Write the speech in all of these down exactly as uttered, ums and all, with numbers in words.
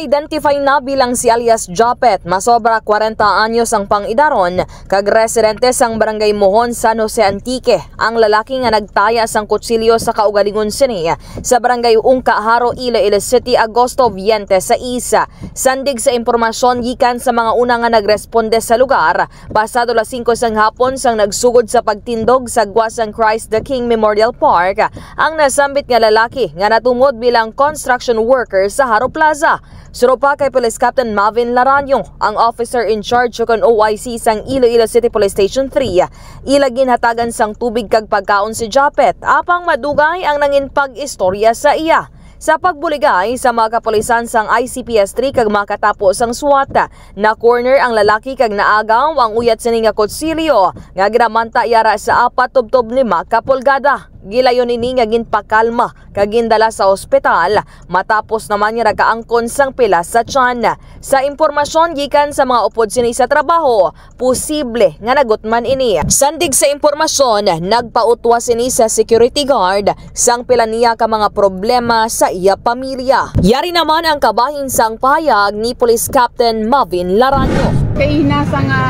Identify na bilang si alias Japet, masobra kwarenta anyos ang pang-idaron, kag residente sang Barangay Mohon, San Jose, Antique, ang lalaki nga nagtaya sang kutsilyo sa kaugalingon sini sa Barangay Ungka, Jaro, Iloilo City, Agosto twenty-six. Sandig sa impormasyon gikan sa mga una nga nagresponde sa lugar, pasado las singko sang hapon sang nagsugod sa pagtindog sa gwa sang Christ the King Memorial Park ang nasambit nga lalaki nga natumod bilang construction worker sa Jaro Plaza. Suno pa kay Police Captain Mavin Laraño, ang officer in charge ukon O I C sang Iloilo City Police Station three, ila ginhatagan sang tubig kag pagkaon si Japet, apang madugay ang nangin pag-istorya sa iya. Sa pagbuligay sa mga kapulisan sang I C P S three kag makatapo sang SWAT, na-corner ang lalaki kag naagaw ang uyat sini nga kutsilyo nga ginamanta yara sa apat tubtob lima ka pulgada. Gilayon ini nga ginpakalma kag gindala sa ospital, matapos naman nga nagkaangkon sang pila sa tiyan. Sa impormasyon gikan sa mga upod sini sa trabaho, posible nga nagutman ini. Sandig sa impormasyon, nagpautwas ini sa security guard sang pila niya ka mga problema sa iya pamilya. Yari naman ang kabahin sang pahayag ni Police Captain Mavin Laraño. Kaina sa nga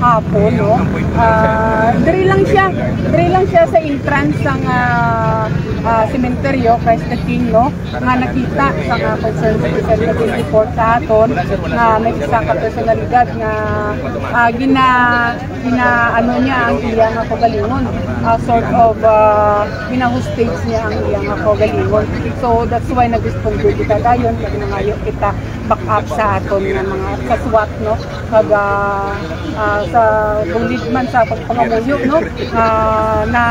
hapon, no? Ah, diri lang siya, diri lang siya sa entrance sang, ah, ah, sementeryo, Christ the King, no? Nga nakita sa nga concerned citizen nga gin-report sa aton nga may isa ka personalidad nga, ah, gina-, gina-, ano niya ang iya nga kaugalingon, ah, sort of, ah, gina-hostage niya ang iya nga kaugalingon. So that's why nag-respond kita dayon, kag nangayo kita back up sa aton nga mga sa SWAT, no? Kag, ah, ah, sa bulid man sa pagpangamuyo, no? Ah, na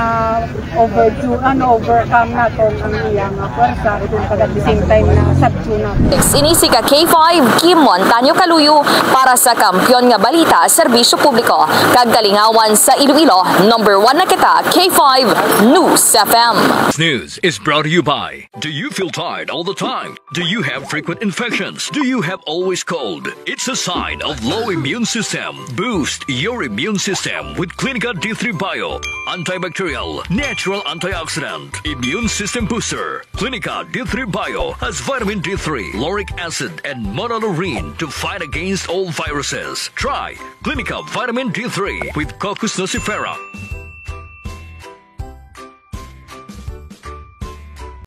overdue, ano, overcome naton ang iya nga pwersa, kag at the same time na subdue naton. Ini si ka K five, Kim Montaño Kaluyo, para sa Kampiyon nga Balita, Serbisyo Publiko, kag Kalingawan sa Iloilo, number one na kita, K five News F M. This news is brought to you by. Do you feel tired all the time? Do you have frequent infections? Do you have always cold? It's a sign of low immune system. Boost your immune system with Clinica D three Bio. Antibacterial, natural antioxidant, immune system booster. Clinica D three Bio has vitamin D three, lauric acid, and monolaurin to fight against all viruses. Try Clinica Vitamin D three with Cocos nucifera.